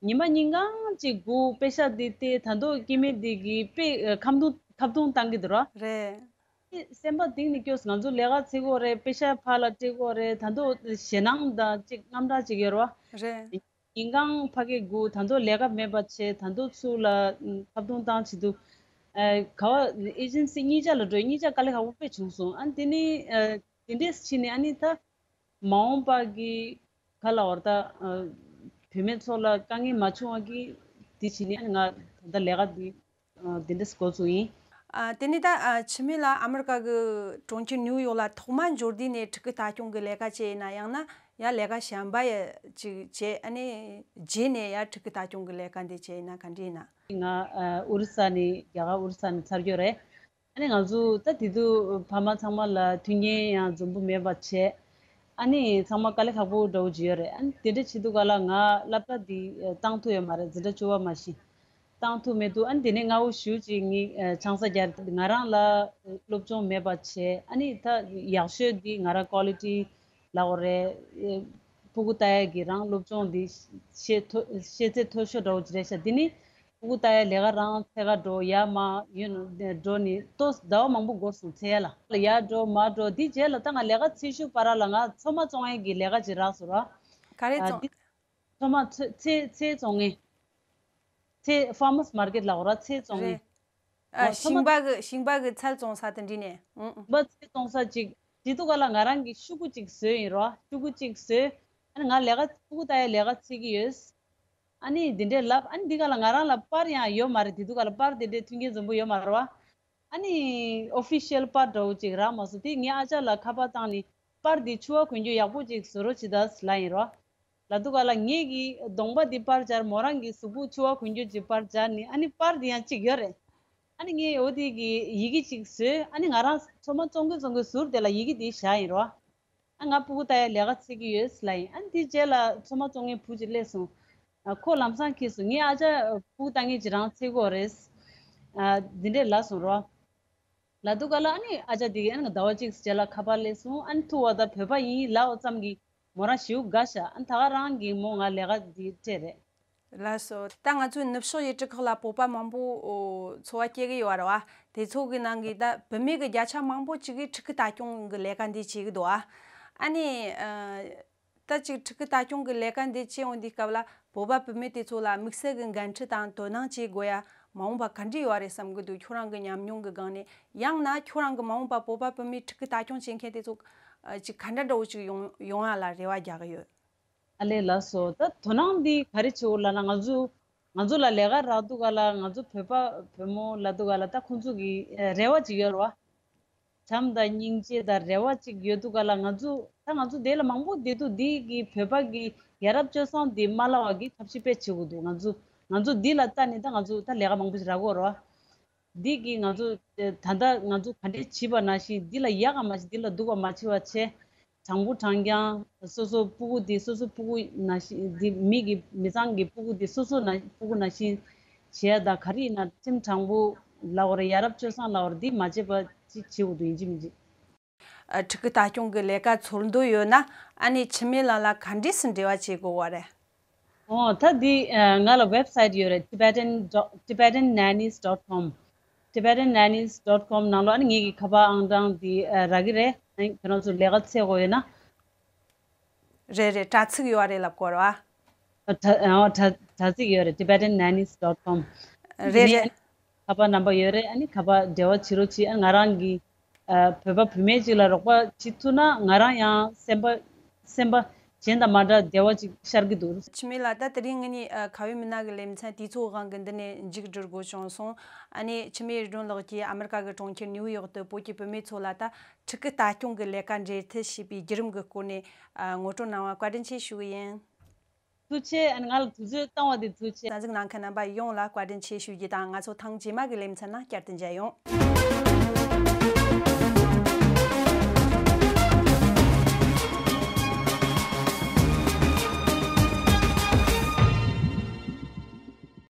ཉི་མ་ཉིན་གང་ཅིག་སྒུག་པེ་ཤག་འདི་སྟེར། ད་དུང་སྐྱེ་དམན་འདི་གི་དཔེ་ཁ་རྡུང་ཁ་རྡུང་བཏང་གི་འདུག་ར། རེད། སེམས་པ་གཏིང་ནས་སྐྱོ་སོང་། ང་ཚོ་ལས་ཀ་བྱེད་དགོས་རེད། པེ་ཤག་ཕར་ལ་སྟེར་དགོས་རེད། ད་དུང་ཞེད་སྣང་དང་ཅིག་དངངས་སྐྲག་ཅིག་ཡོད་ར། རེད། ཉིན་གང་ཕ་གིར་སྒུག་ད་དུང་ལས་ཀ་མེད་པ་བྱས། ད་དུང་ཚུར་ལ་ཁ་རྡུང་བཏང་བྱེད་དུས། ཨ་ག་བ་ཨེ་ཇེན་སི་གཉིས་ཆ་ལ་འགྲོ། གཉིས་ཆ་དཀའ་ལས་ཁག་པོ་དཔེ་བྱུང་སོང་། ཨ་དེ་ནི་ཨ་དེ་འདྲས་བྱས་ནས་ཨ་ནི་ད་མ་འོངས་པ་གི་ག་ལབ་དགོས་རེད། ད་ཨ་བུད་མེད་ཚོ་ལ་དཀའ་ངལ་མ་བྱུང་བ་གི་དེ་བྱས་ནས་ཨ་ནི་ང་ད་ལྟ་ལས་ཀ་འདི་ཨ་དེ་འདྲས་འགོ་བཙུགས་ཡིན། ཨ་དེ་ནས་ད་ཨ་འཆི་མེད་ལགས་ཨ་མི་རི་ཀ་གི་གྲོང་ཁྱེར་ནིའུ་ཡོག་ལ་ཐོག་མར་འབྱོར་དུས་ནས་ཕྲུ་གུ་ལྟ་སྐྱོང་གི་ལས་ཀ་བྱས་ཡིན་ན། ཡང་ན་ཡང་ལས་ཀ་གཞན་པ་ཡ་ཅིག་བྱས། ཨ་ནི་རྗེས་ནས་ཡ་ཕྲུ་གུ་ལྟ་སྐྱོང་གི་ལས་ཀ་འདི་བྱས་ཡིན་ན་ག་འདྲ་ཡིན་ན། ང་ཨ་ཨོ་རི་ས་ནས། རྒྱ་གར་ཨོ་རི་ས་ནས་འཚར་རྒྱུ་རེད། ཨ་ནི་ང་ཚོ་ད་དེ་དུས་ཕ་མ་ཚང་མ་ལ་མཐུན་རྐྱེན་ཡང་འཛོམས་པོ་མེད་པ་བྱས། ཨ་ནི་ཚང་མ་དཀའ་ལས་ཁག་པོ་འདྲ་བོ་ཅིག་ཡོད་རེད། ཨ་ནི་དེ་འདྲ་བྱེད་དུས་ག་ལ་ང་སློབ་གྲྭ་འདི་ཨ་བཏང་ཐུབ་ཡོད་མ་རེད། འཛིན་གྲྭ་བཅུ་པ་མ་གཞི་བཏང་ཐུབ་མེད་དུས། ཨ་ནི་དེ་ནས་སྔ་པོ་ཞེ་པོ་ཅིག་ངས་ཨ་ཆང་ས་བརྒྱབ། ང་རང་ལ་སློབ་སྦྱོང་མེད་པ་བྱས། ཨ་ནི་ད་ཡག་ཤོས་འདི་ང་རང་ཀོ་ལི་ཊི་ལབ་དགོས་རེད། ཨེ་ཕྲུ་གུ་ལྟ་ཡག་གི་རང་སློབ་སྦྱོང་འདི་ཤེས་མཐོ་ཤེས་ཚད་མཐོ་ཤོས་འདྲ་བོ་ཅིག་རེད་ཤག་དེ་ནི་ཕྲུ་གུ་ལྟ་ཡག་ལས་ཀ་རང་འཚོལ་ག་འགྲོ། ཡར་མར་ཡུལ་ནང་འགྲོ་ནས་ལྟོ་ཟླ་བ་མང་པོ་འགོར་སོང་། འཚོལ་ཡག་ལ་ཡར་འགྲོ་མར་འགྲོ། དེ་རྗེས་ལ་ད་ང་ལས་ཀ་འཚོལ་ཞུ་བར་ལ་ང་ཚོད་མ་བཙོང་ཡག་གི་ལས་ཀ་ཅིག་རག་སོང་ར། ག་རེ་ཨ་བཙོང་། འདི་ཚོད་མ་ཚོད་ཚོད་ཚོད་བཙོང་མཁན། ཚོད་ཕར་མར་སི་མར་ཀེ་ཊི་ལབ་དགོས་ར། ཚོད་བཙོང་མཁན། རེད། ཨ་ཨོ་ཚོད་མ། ཤིང་པ་གི་ཤིང་པ་གི་ཚལ་བཙོང་ས་དེ་འདྲ་ནས། ཨང་། ཤིང་པ་ཚོད་བཙོང་ས་ཅིག་དེ་དུས་ག་ལ་ང་རང་གིས་ཤོག་གུ་ཅིག་བཟོས་ཡིན་ར། ཤོག་གུ་ཅིག་བཟོས། ཨ་ནི་ང་ལས་ཀ་ཕྲུ་གུ་ལྟ་ཡག་ལས་ཀ་འཚོལ་གྱི་ཡོད། ཨ་ནི་འདི་འདྲས་ལབ། ཨ་ནི་འདི་ག་ལ་ང་རང་ལ་པར་ཡང་ཡོད་མ་རེད། དེ་དུས་ག་ལ་པར་དེ་འདྲས་མཐུན་རྐྱེན་འཛོམས་པོ་ཡོད་མ་རེད་བ། ཨ་ནི་ཨོ་ཕི་ཤལ་པར་འདྲ་བོ་ཅིག་རག་མ་སོང་། དེ་ངའི་ཨ་ཅག་ལ་ཁ་པར་བཏང་ནས་པར་འདི་ཕྱུར་བ་གོན་རྒྱུ་ཡག་པོ་ཅིག་བཟོ་རོགས་བྱེད་དང་ལབ་ཡིན་རོ། ལབ་དུས་ག་ལ་ངེད་ཀྱིས་གདོང་པ་འདི་པར་སྦྱར། མོ་རང་གི་གཟུགས་པོ་ཕྱུར་བ་གོན་རྒྱུ་ཅིག་པར་སྦྱར་ནས། ཨ་ནི་པར་འདི་ཡང་གཅིག་ཡོད་རེད། ཨ་ནི་ངས་འོ་དེ་གི་ཡི་གེ་ཅིག་བཟོས། ཨ་ནི་ང་རང་ཚོད་མ་བཙོང་གི་བཙོང་གི་ཟུར་དེ་ལ་ཡི་གེ་དེ་བཞག་ཡིན་རོ། ཨ་ང་ཕྲུ་གུ་ལྟ་ཡག་ལས་ཀ་འཚོལ་གྱི་ཡོད་ལབ་ཡིན། ཨ་ནི་དེའི་རྗེས་ལ་ཚོད་མ་བཙོང་མཁན་བུ་ཅིག་སླེབས་སོང་། ཨ་ཁོ་ལམ་སང་ཁྱེར་སོང་། ངའི་ཨ་ཅག་ཕྲུ་གུ་ལྟ་མཁན་ཅིག་རང་འཚོལ་གྱི་ཡོད་རེད། ཨ་འདི་འདྲས་ལབ་སོང་རོ། ལབ་དུས་ག་ལ་ཨ་ནི་ཨ་ཅག་དེ་གིས་ཨ་ནི་ཟླ་བ་གཅིག་རྗེས་ལ་ཁ་པར་སླེབས་སོང་། ཨ་ནི་ཐུག་པ་དང་བོད་པ་ཡིན་ལབ་པ་ཙམ་གྱིས་མོ་རང་ཞེ་པོ་དགའ་ཤག་ཨ་ནི་ད་ག་རང་གིས་མོ་ང་ལས་ཀ་འདི་སྤྲད་རེད། ལགས་སོ། ད་ང་ཚོའི་ནུབ་ཕྱོགས་ཡུལ་གྲུ་ཁག་ལ་བོད་པ་མང་པོ་འཚོ་བ་སྐྱེལ་གྱི་ཡོད་རེད་བ། དེ་ཚོ་གི་ནང་གི་ད་བུད་མེད་ཀྱི་བརྒྱ་ཆ་མང་པོ་ཅིག་གིས་ཕྲུ་གུ་ལྟ་སྐྱོང་གི་ལས་ཀ་འདི་བྱེད་ཀྱི་འདུག་ཨ། ཨ་ནི་ཨ་ད་ཅིག་ཕྲུ་གུ་ལྟ་སྐྱོང་གི་ལས་ཀ་འདི་བྱེད་ཡོང་དུས་སྐབས་ལ་བོད་པ་བུད་མེད་དེ་ཚོ་ལ་དམིགས་བསལ་གྱི་འགན་འཁྲི་དང་དོ་སྣང་བྱེད་དགོས་ཡ་མ་འོངས་པ་ག་འདྲ་ཡོད་རེད་བསམ་གྱི་འདུག་ཁྱོད་རང་གི་ཉམས་མྱོང་གི་སྒང་ནས། ཡང་ན་ཁྱོད་རང་གི་མ་འོངས་པ་བོད་པ་བུད་མེད་ཕྲུ་གུ་ལྟ་སྐྱོང་བྱེད་མཁན་དེ་ཚོ་ཨ་ཅིག་ག་འདྲ་འདྲ་བོ་ཅིག་ཡོང་ཡོང་ཡ་ལ་རེ་བ་རྒྱག་གི་ཡོད། ཨ་ལས་ལགས་སོ། ད་དོ་སྣང་འདི་ག་རེ་བྱེད་དགོས་ལབ་ན། ང་ཚོ་ང་ཚོ་ལ་ལས་ཀ་རག་དུས་ག་ལ། ང་ཚོ་བོད་པ་བུ་མོ་ལབ་དུས་ག་ལ་ད་ཁོང་ཚོ་གི་ཨ་རེ་བ་ཅིག་ཡོད་རེད་བ། བྱམས་དང་སྙིང་རྗེ་དང་རེ་བ་ཅིག་ཡོད་དུས་ག་ལ། ང་ཚོ་ད་ང་ཚོ་དེ་ལ་མང་པོ་བསྡད་དུས་འདི་གི་བོད་པ་གི་ཡ་རབས་སྤྱོད་བཟང་འདི་མ་བརླག་པ་གི་ཐབས་ཤེས་དཔེ་བྱེད་དགོས་འདུག་ང་ཚོ་ང་ཚོ་འདི་ལ་ལྟ་ནས་ད་ང་ཚོ་ད་ལས་ཀ་མང་པོ་ཞིག་རག་གི་ཡོད་རེད་བ། འདི་གིས་ང་ཚོ་ད་ལྟ་ང་ཚོ་ག་འདྲས་བྱིས་པ་ནང་བཞིན་འདི་ལ་ཡག་ག་མ་བྱེད། འདི་ལ་སྡུག་ག་མ་བྱེད་པ་བྱས། དྲང་པོ་དྲང་རྐྱང་སོ་སོ་སྤུ་གུ་འདི། སོ་སོ་སྤུ་གུ་ནང་བཞིན་འདི། མི་གི་མི་ཚང་གི་སྤུ་གུ་འདི་སོ་སོ་ནང་སྤུ་གུ་ནང་བཞིན་བྱས། ད་ག་རེ་ཡིན་ན་ཁྲིམས་དྲང་པོ་ལབ་དགོས་རེད། ཡ་རབས་སྤྱོད་བཟང་ལབ་དགོས་རེད། འདི་མ་བྱེད་པ་ཅིག་བྱེད་དགོས་འདུག་ཡིན་གཅིག་མིན་གཅིག་ཨ་ཕྲུ་གུ་ལྟ་སྐྱོང་གི་ལས་ཀ་འཚོལ་འདོད་ཡོད་ན། ཨ་ནི་འཆི་མེད་ལགས་ལ་ག་འདྲས་སེ་འབྲེལ་བ་བྱེད་དགོས་པ་རེད། ཨོ་ད་འདི་ཨ་ང་ལ་ཝེབ་སའིཊ་ཡོད་རེད། Tibetan dot- tibetan nannies dot com། tibetan nannies dot com ནང་ལོགས་ཨ་ནི་ངེད་ཀྱི་ཁ་པར་ཨང་གྲངས་འདི་ཨ་རག་གི་རེད། ཨ་ནི་ཁྱེད་རང་ཚོ་ལས་ཀ་འཚོལ་དགོས་ཡོད་ན། རེད་རེད། དྲ་ཚིགས་ཡོད་རེད་ལབ་དགོས་རེད་བ། ཨ་དྲ- ཨོ་དྲ- དྲ་ཚིགས་ཡོད་རེད། tibetan nannies dot com། རེད་རེད། ཁ་པར་ནམ་བར་ཡོད་རེད། ཨ་ནི་ཁ་པར་འབྲེལ་བ་བྱེད་རོགས་གྱིས། ཨ་ང་རང་གི་ཨ་བོད་པ་བུད་མེད་ཅིག་ལ་རོགས་པ་བྱེད་ཐུབ་ན། ང་རང་ཡང་སེམས་པ་སེམས་པ་གཞན་དང་མ་འདྲ་བདེ་བ་ཅིག་ཤར་གྱི་འདུག་འཆི་མེད་ལགས། ད་དེ་རིང་ངེད་གཉིས་ཨ་ཁ་བའི་མི་ནག་གི་ལེ་ཚན་དུས་ཚོད་དབང་གིས་འདི་ནས་མཇུག་སྒྲིལ་དགོས་བྱུང་སོང་། ཨ་ནི་འཆི་མེད་རི་སྒྲོན་ལགས་ཀྱིས་ཨ་མི་རི་ཀ་གི་གྲོང་ཁྱེར་ནིའུ་ཡོག་ཏུ་བོད་ཀྱི་བུད་མེད་ཚོ་ལ་ད་ཕྲུ་གུ་ལྟ་སྐྱོང་གི་ལས་ཀ་འབྲེལ་མཐུད་བྱས་པའི་བརྒྱུད་རིམ་གྱི་སྐོར་ནས་ཨ་ངོ་སྤྲོད་གནང་བར་བཀའ་དྲིན་ཆེ་ཞུ་གི་ཡིན། ཐུགས་རྗེ་ཆེ། ཨ་ནི་ང་ལ་དུས་ཚོད་བཏང་བ་དེ་ཐུགས་རྗེ་ཆེ། གསན་གཟིགས་གནང་མཁན་རྣམ་པ་ཡོངས་ལ་བཀའ་དྲིན་ཆེ་ཞུ་རྒྱུ་དང་། ང་ཚོ་ཐེངས་རྗེས་མ་གི་ལེ་ཚན་ནང་བསྐྱར་དུ་མཇལ་ཡོང་།